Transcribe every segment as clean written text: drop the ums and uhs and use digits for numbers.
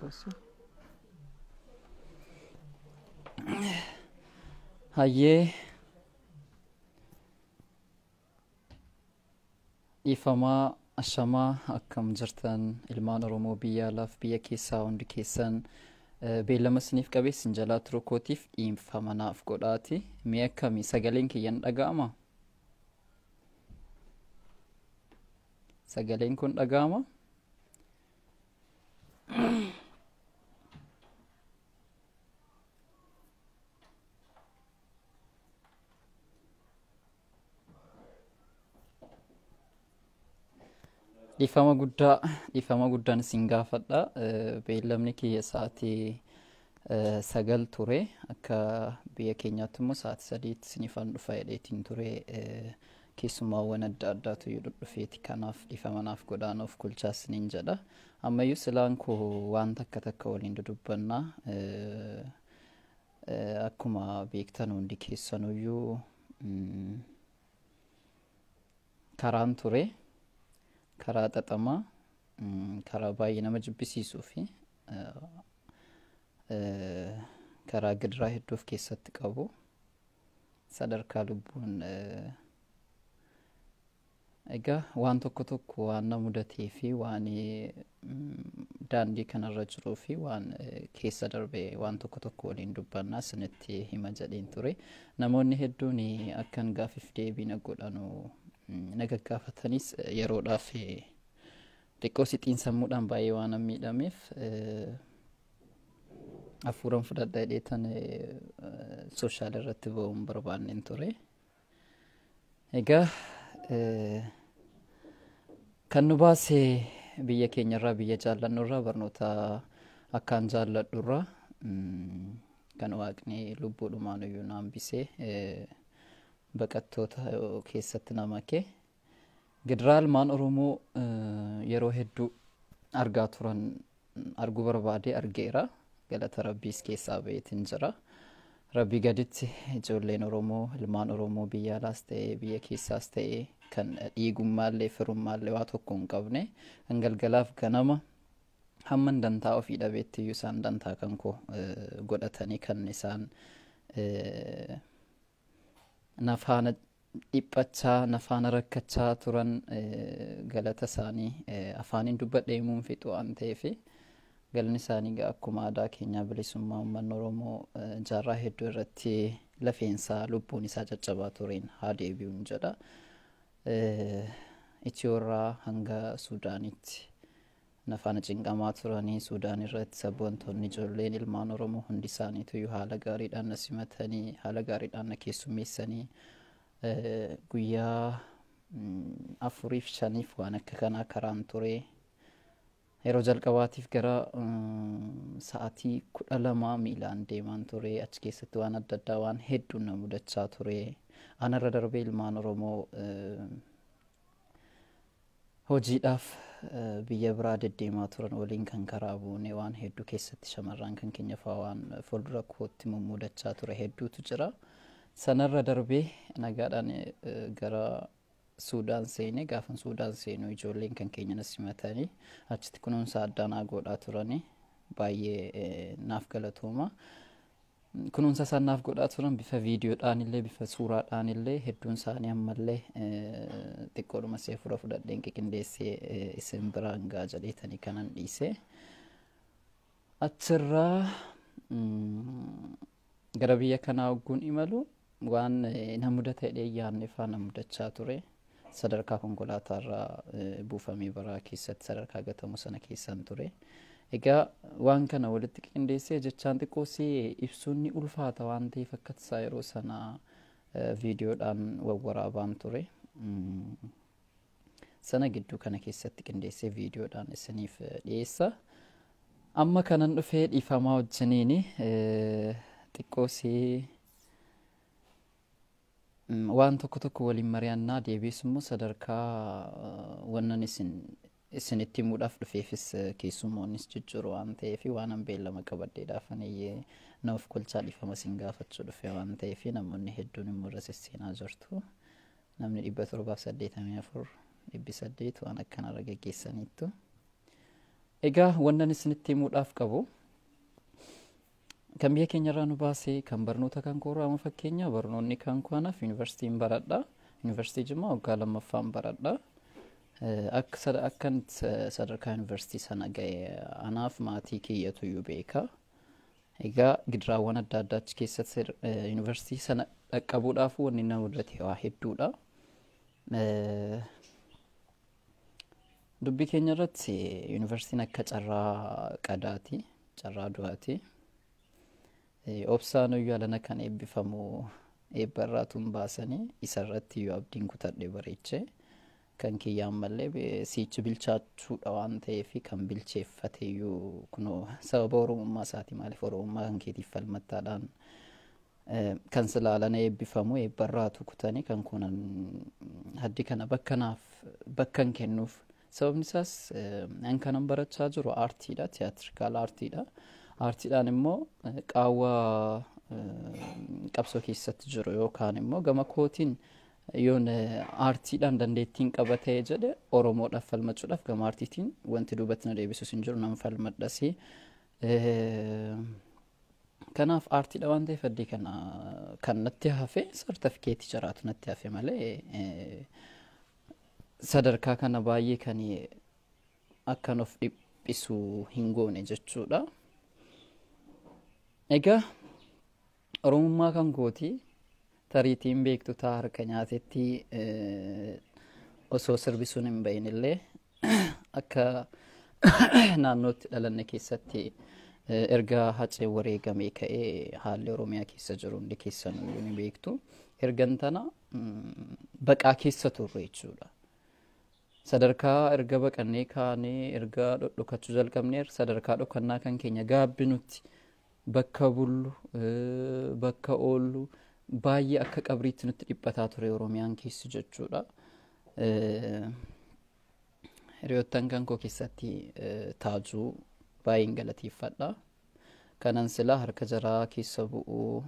Xiqqoosi. Hayyee, dhiifamaa, ashamaa, akkam jirtan ilmaan Oromoo biyya alaaf biyya keessaa hundi keessan? Beellama isiniif qabee isin jalaa turuu kootiif dhiifama naaf godhaati. Mee akkamii, sagaleen kiyyan dhaga'ama? Sagaleen kun dhaga'ama? Dhiifama guddaa, dhiifama guddaan isin gaafadha. Beellamni kiyya sa'aatii 9 ture. Akka biyya keenyaatti immoo sa'aatii 3tti isinifan dhufa jedheetiin ture. Keessumaawwan adda addaatu iyyuu dhufeeti. Kanaaf dhiifama naaf godhaa, of kulchaa isiniin jedha. Ammayyuu silaan koo waan takka takka waliin dudubbannaa. Akkuma beektan hundi keessanuyyuu karaan ture. Karaa xaxamaa, karaa baay'ee nama jibbisiisuu fi karaa gidiraa hedduu of keessatti qabu, sadarkaa lubbuun egaa waan tokko tokko waan na mudatee fi waan daandii kanarra jiruu fi waan keessa darbe waan tokko tokko waliin dubbannaa isinitti hima jedheen ture. Namoonni hedduun akkan gaafiif deebii na godhanu na gaggaafatanis, yeroodhaaf xiqqoo sixiin sammuudhaan baay'ee waan miidhameef hafuuran fudhadha jedheetan social irratti ba'uun barbaanneen ture. Egaa kan nu baase biyya keenyarraa, biyya jaallannurraa, barnoota akkaan jaalladhurraa kan Waaqni lubbuudhumaan iyyuu na hambisee baqattoota keessatti nama kee. Gidiraa ilmaan Oromoo yeroo hedduu argaa turan arguu barbaadee argeera. Galata Rabbiis keessaa ba'eetiin jira. Rabbii gaditti ijoolleen Oromoo, ilmaan Oromoo biyya alaas ta'ee biyya keessaas ta'ee, kan dhiigummaallee firummaallee waa tokko hin qabne, kan galgalaaf ganama hamman dantaa ofii dhabeetti iyyuu isaan dantaa kan koo godhatanii, kan isaan na faana dhiphachaa, na faana rakkachaa turan, galata isaanii afaaniin dubbadhee himuun fixu waan ta'eef, galanni isaanii egaa akkuma aadaa keenyaa bilisummaa uummanni Oromoo jaarraa hedduu irratti lafeensaa lubbuun isaa caccabaa tureen haa deebi'uun jedha. Itiyoorraa hanga Suudaanitti na faana cinqamaa turanii, Suudaan irratti sabboontoonni ijoolleen ilmaan Oromoo hundi isaaniitu haala gaariidhaan na simatanii, haala gaariidhaan na keessummeessanii, guyyaa 4f 5f waan akka kanaa karaan ture. Yeroo jalqabaatiif gara sa'aatii 12 miilaan deemaan ture. Achi keessatti waan adda addaa waan hedduun na mudachaa ture. Anarra darbee ilmaan Oromoo hojiidhaaf biyya biraa deddeemaa turan waliin kan karaa buune waan hedduu keessatti shamarran kan keenya fa'aa waan fuuldura kootti mummudachaa ture hedduutu jira. Sanarra darbee nagaadhaan gara Suudaan seene. Gaafan Suudaan seenu ijoolleen kan keenya na simatanii achitti kunuunsa addaa naa godhaa turanii, baay'ee naaf galatooma. Kunuunsa isaan naaf godhaa turan bifa viidiyoodhaan illee bifa suuraadhaan illee hedduun isaanii ammallee xiqqoodhuma see fura fudhadheen qiqindeessee isin biraan gaa jedheetanii kanan dhiise. Achirraa gara biyya kanaa hogguun imalu waan na mudata jedhee yaadne faa na mudachaa ture. Sadarkaa konkolaataarraa buufamee baraa keessatti sadarkaa gatamu sana keessan ture. Egaa waan kana walitti qindeessee jechaan xiqqoosii ibsuun ni ulfaata waan ta'eef, akka tasaa yeroo sana viidiyoodhaan wawwaraabaan ture. Sana gidduu kana keessatti qindeessee viidiyoodhaan isiniif dhiyeessa. Amma kanan dhufee dhiifamaa wajjiniini xiqqoosii waan tokko tokko waliin mari'annaa, deebiis immoo sadarkaa wannan isin isinitti himuudhaaf dhufeefis keessummoonnis jijjiiru waan ta'eef, waan an beellama qabadheedhaaf aniyyee na of kolchaa, dhiifama isin gaafachuu dhufe waan ta'eef. Namoonni hedduun immoo irra sesseenaa jirtu. Namni 784, 800 waan akkanarra geggeessaniittu. Egaa wannan isinitti himuudhaaf qabu kan biyya keenyarraa nu baasee kan barnoota kan koorraa amma fakkeenya barnoonni kan koo anaaf yuunivarsiitiin baradha. Yuunivarsiitii Jimmaa waggaa lammaffaan baradha. Akkan sadarkaa yuunivarsiitii sana ga'e anaaf maatii kiyyatu beeka. Egaa gidiraawwan adda addaa achi keessatti yuunivarsiitii sana dhaqqabuudhaaf wanni na mudate waa hedduudha. Dubbii keenya irratti yuunivarsiitiin akka carraa qadaati, carraa du'aati. Obsaan iyyuu alana kan eebbifamu eebba irraa tun baasanii isarratti iyyuu abdiin kutadhe bareechee kan kiyyaan mallee siichi bilchaachuudha waan ta'eef kan bilcheeffate iyyuu kunoo sababa oromummaa isaati maaliif oromummaa kan keetiif falmattaadhaan kan silaalana eebbifamu eebbarraatu kutanii kan kunan haddi kana bakka naaf bakka hin kennuuf. Sababni isaas an kanan barachaa jiru aartiidha, theatrical aartiidha. Aartiidhaan immoo qaawwa qabsoo keessatti jiru yookaan immoo gama kootiin yoon aartiidhaan dandeettiin qaba ta'e jedhe Oromoodhaaf falmachuudhaaf gama aartiitiin wanti duubatti na deebisus hin jiru, nan falmadhasi. Kanaaf aartiidha waan ta'eef addii kana kan natti hafe sartifikeetii jiraatu natti hafe malee sadarkaa kana baay'ee kan akkan of dhiphisu hin goone jechuudha. Egaa Oromummaa kan kooti tariitiin beektu taa harka nyaatetti osoo sirbi sun hin bahin illee akka naannootti dhalanne keessatti erga Hacee wareegamee ka'ee haalli Oromiyaa keessa jiru hundi keessanuu ni beektu. Ergan tana baqaa keessa turre jechuudha. Sadarkaa erga baqannee kaanee erga dhodhokachuu jalqabnee sadarkaa dhokannaa kan keenya gaabbinutti bakka bullu bakka oollu baay'ee akka qabriitti nutti dhiphataa ture Oromiyaan keessi jechuudha. Hiriyoottan kan koo keessatti taajuu baay'een galateeffadha. Kanan silaa harka jaraa keessa bu'uu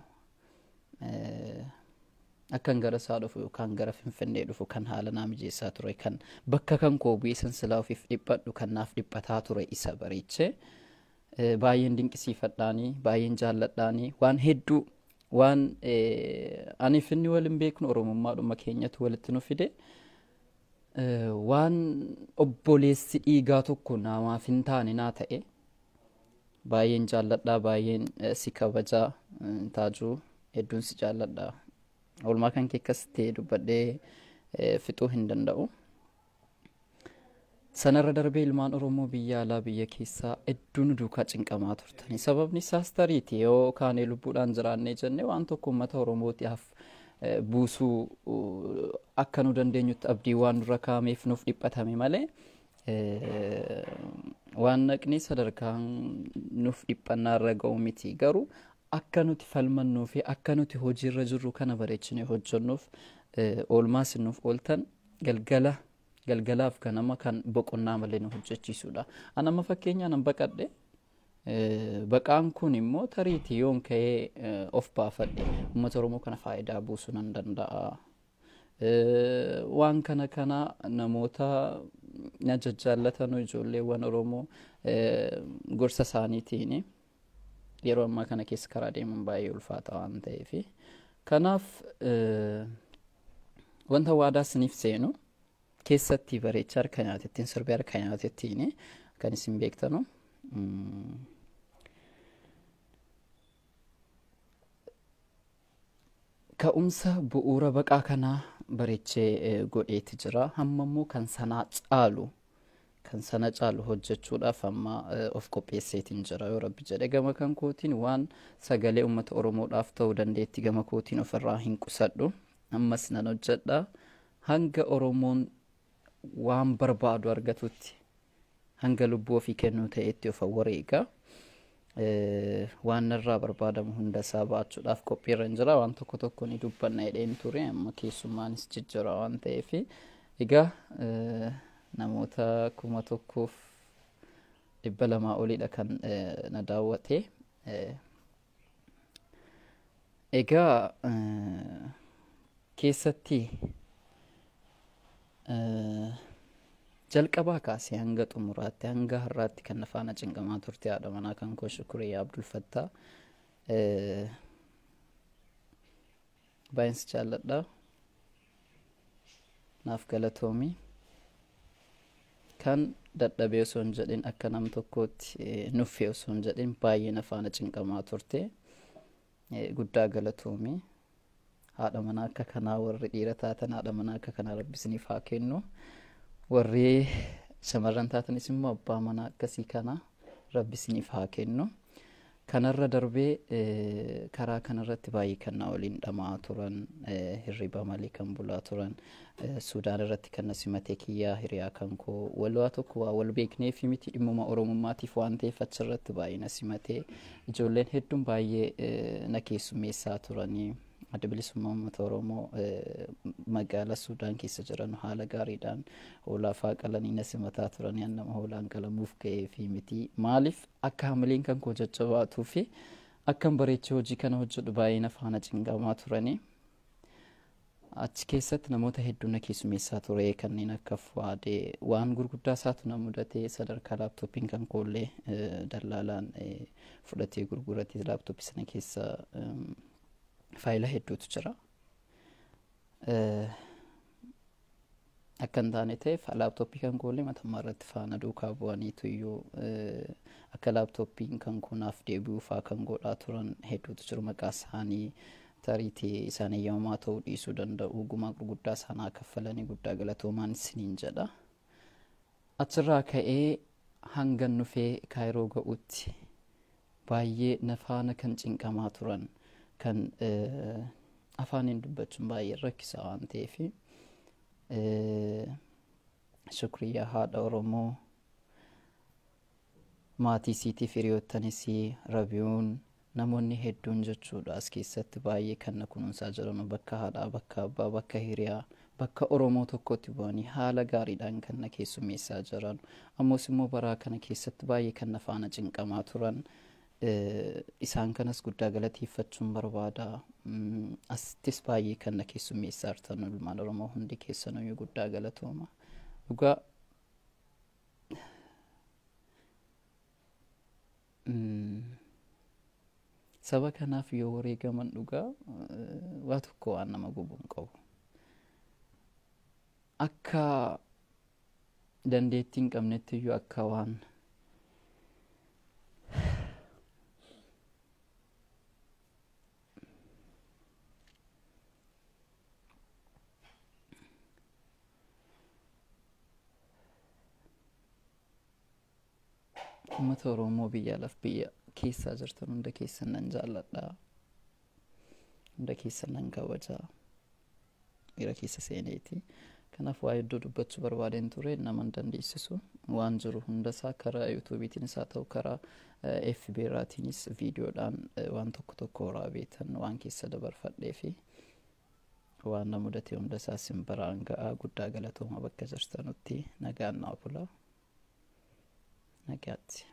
akkan gara isaa dhufu yookaan gara Finfinnee dhufu kan haala naa mijeessaa ture, kan bakka kan koo bu'ee san silaa ofiif dhiphadhu kan naaf dhiphataa ture isa bareechee baay'een dinqisiifadhaanii baay'een jaalladhaanii waan hedduu waan aniif inni waliin beeknu oromummaadhuma keenyatu walitti nu fide. Waan obboleessi dhiigaa tokko namaaf hin taane naa ta'e baay'een jaalladhaa, baay'een si kabajaa taajuu, hedduun si jaalladhaa. Oolmaa kan kee akkas ta'e dubbadhee fixuu hin danda'u. Sanarra darbee ilmaan Oromoo biyya alaa biyya keessaa hedduu nu duukaa cinqamaa turtani. Sababni isaas tariiti yoo kaanee lubbuudhaan jiraannee jennee waan tokko uummata Oromootiif buusuu akka nu dandeenyutti abdii waan nurra kaa'ameef nuuf dhiphatame malee waan naqni sadarkaan nuuf dhiphannaa irra ga'u miti. Garuu akka nuti falmannuu fi akka nuti hojiirra jirru kana bareechinee hojjennuuf oolmaa sinuuf ooltan galgala galgalaaf ganama kan boqonnaa malee nu hojjechiisudha. An amma fakkeenyaa nan baqadhe. Baqaan kun immoo tariitii yoon ka'ee of baafadhe uummata Oromoo kana faayidaa buusuu nan danda'a. Waan kana kana namoota na jajjaallatan ijoolleewwan Oromoo gorsa isaaniitiin yeroo ammaa kana keessa karaa deemuun baay'ee ulfaata waan ta'eef. Kanaaf wanta waadaa isiniif seenu keessatti bareecha harka nyaatettiin sirbee harka nyaatettiin kan isin beektanu. Ka'umsa bu'uura baqaa kanaa bareechee godheeti jira. Hamma immoo kan sanaa caalu kan sana caalu hojjechuudhaaf amma of qopheesseetiin jira yoo rabbi jedhe gama kan kootiin waan sagalee uummata Oromoodhaaf ta'uu dandeetti gama kootiin ofirraa hin qusadhu. Ammas nan hojjedha. Hanga Oromoon waan barbaadu argatutti hanga lubbuu ofii kennuu ta'etti of wareega. Waan narraa barbaadamu hunda isaa ba'achuudhaaf qophiirra hin jira. Waan tokko tokko ni dubbanna jedheen ture amma keessummaanis jijjiira waan ta'eef. Egaa namoota 1200 oliidha kan na daawwate. Egaa keessatti Jalqabaa kaasee hanga xumuraatti, hanga har'aatti kan na faana cinqamaa turte haadha manaa kan koo Shukuriyaa Abdulfattaa. Baay'een si jaalladha. Naaf galatoomi. Kan dadhabee osoo hin jedhin, akka nam tokkootti nuffee osoo hin jedhin baay'ee na faana cinqamaa turte. Guddaa galatoomi. Haadha manaa akka kanaa, warri dhiira taatan haadha manaa akka kanaa Rabbi isiniif haa kennu. Warri shamarran taatanis immoo abbaa manaa akkasii kana Rabbi isiniif haa kennu. Kanarra darbee karaa kanarratti baay'ee kan na waliin dhama'aa turan, hirriba malee kan bulaa turan, Suudaan irratti kan na simate kiyyaa hiriyaa kan koo, wal waa tokko waa wal beekneefi miti, dhimmuma Oromummaatiif waan ta'eef achirratti baay'ee na simate. Ijoolleen hedduun baay'ee na keessummeessaa turanii. Adda Bilisummaa Uummata Oromoo magaala Suudaan keessa jiran haala gaariidhaan hoolaa faa qalanii na simataa turanii, nama hoolaan qalamuuf ga'ee fi miti. Maaliif akka hamileen kan koo jajjabaatuu fi akkan bareechee hojii kana hojjedhu baay'ee na faana cinqamaa turanii. Achi keessatti namoota hedduu na keessummeessaa ture, kanneen akka Fuwaadee. Waan gurguddaa isaatu na mudate, sadarkaa laaptooppiin kan koollee dallaalaan fudhatee gurgurate. Laaptooppii sana keessa faayila hedduutu jira. Akka hin taane ta'eef laaptooppii kan koollee matammaa irratti faana duukaa bu'aniitu iyyuu akka laaptooppiin kan kunaaf deebi'uu faa kan godhaa turan hedduutu jiru. Maqaa isaanii tariitii isaan eeyyamamaa ta'uu dhiisuu danda'u, gumaa gurguddaa isaanaa kaffalanii guddaa galatoomaan isiniin jedha. Achirraa ka'ee hangan dhufee Kaayiroo ga'utti baay'ee na faana kan cinqamaa turan, kan afaaniin dubbachuun baay'ee rakkisaa waan ta'eef, Shukriyaa haadha Oromoo, maatii isiitiif, hiriyoottanis, Rabiyuun, namoonni hedduun jechuudha, as keessatti baay'ee kan na kunuunsaa jiran, bakka haadhaa, bakka abbaa, bakka hiriyaa, bakka Oromoo tokkotti bu'anii haala gaariidhaan kan na keessummeessaa jiran, ammas immoo baraa kana keessatti baay'ee kan na faana cinqamaa turan, isaan kanas guddaa galateeffachuun barbaada. Asittis baay'ee kan na keessummeessaa jirtan ilmaan Oromoo hundi keessanuyyuu guddaa galatooma. Dhugaa saba kanaaf yoo wareegaman dhugaa waa tokko waan nama gubu hin qabu. Akka dandeettii hin qabnetti iyyuu akka waan uummata Oromoo biyya alaaf biyya keessaa jirtan hunda keessan nan jaalladha. Hunda keessan nan kabaja. Miira keessa seeneeti. Kanaaf waa hedduu dubbachuu barbaadeen ture, nama hin dandeessisu. Waan jiru hundasaa karaa yuutuubiitiinis haa ta'u karaa FB irraatiinis viidiyoodhaan waan tokko tokko waraabeetan waan keessa dabarfadhee fi waan na mudate hundasaa simbiraan ga'aa. Guddaa galatooma, bakka jirtanutti nagaan naa bulaa. Nagaatti.